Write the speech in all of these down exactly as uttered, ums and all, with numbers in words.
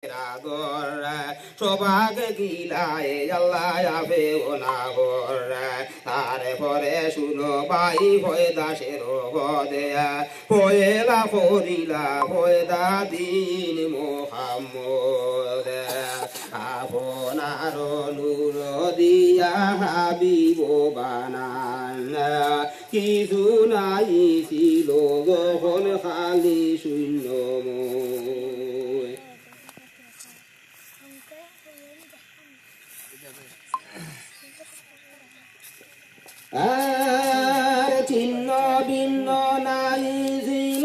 আদর, সবাকে গিলায় আল্লাহ আফে ও না কর। তারপরে শুনো ভাই, পয়দা শেরো বদে, পয়লা করিলা পয়দা দিন মোহাম্মদ। আপনার নূর দিয়া হাবিব বানান, কিছু নাই ছিল যখন খালি শূন্য মই। আর ছিন্ন ভিন্ন নাই ছিল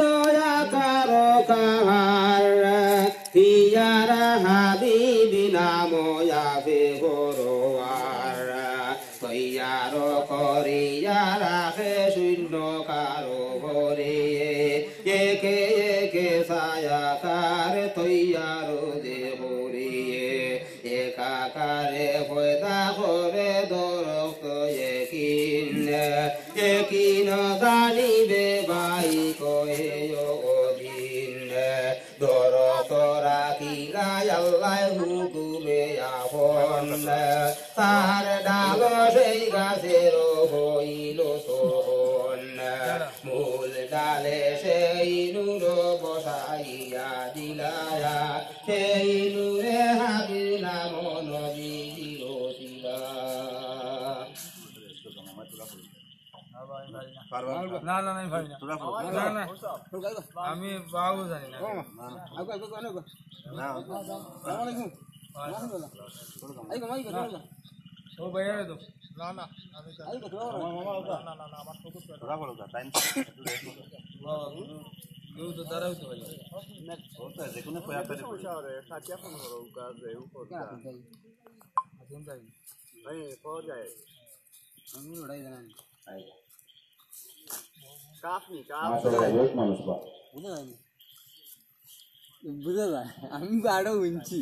আকার কাহার, পিয়ারা হাবিব নাম আফে ফরোয়ার। তৈয়ার করিয়া রাখে শূন্য কারো ঘরে, একে একে ছায়া তার তৈয়ার যে করিয়ে। একাকারে পয়দা করে দরক তো একিন, একিন জানিবে ভাই কয়ে অদিন। দরক রাখিলা আল্লাহ হুকুমে আপন, তার ডাল সেই গাছের হইল তখন। মূল ডালে সেই নূর বসাইয়া দিলায়া, সেই নূরে হাবিলা মন দিল শিলা। পারবা? না, না, না, আমি পারি না। তোরা পারবা? না, না। আমি বাবু জানি না। না, না। না। ও ভাই, আরে তো। না, না, আমি জানি না। মামা, মামা, ওটা। না, না, না, আমার তো কিছু না। তোরা বলো, ওটা, টাইম একটু রেস্ট করো। বাবা, কেউ, কেউ তো দাঁড়াও তো ভাই। ওটা যে কোনো কয়েকটা সমস্যা হবে, সাথে ফোন করো, গাছ, উপর গাছ। এখন যাই। এই, পাওয়া যায়। আমি ওটাই জানি। কাপ নি, কাপ। মাশাআল্লাহ, বহুত মানুষ বা। বুঝা যায়? বুঝা যায়? আমি তো আরো উঠছি।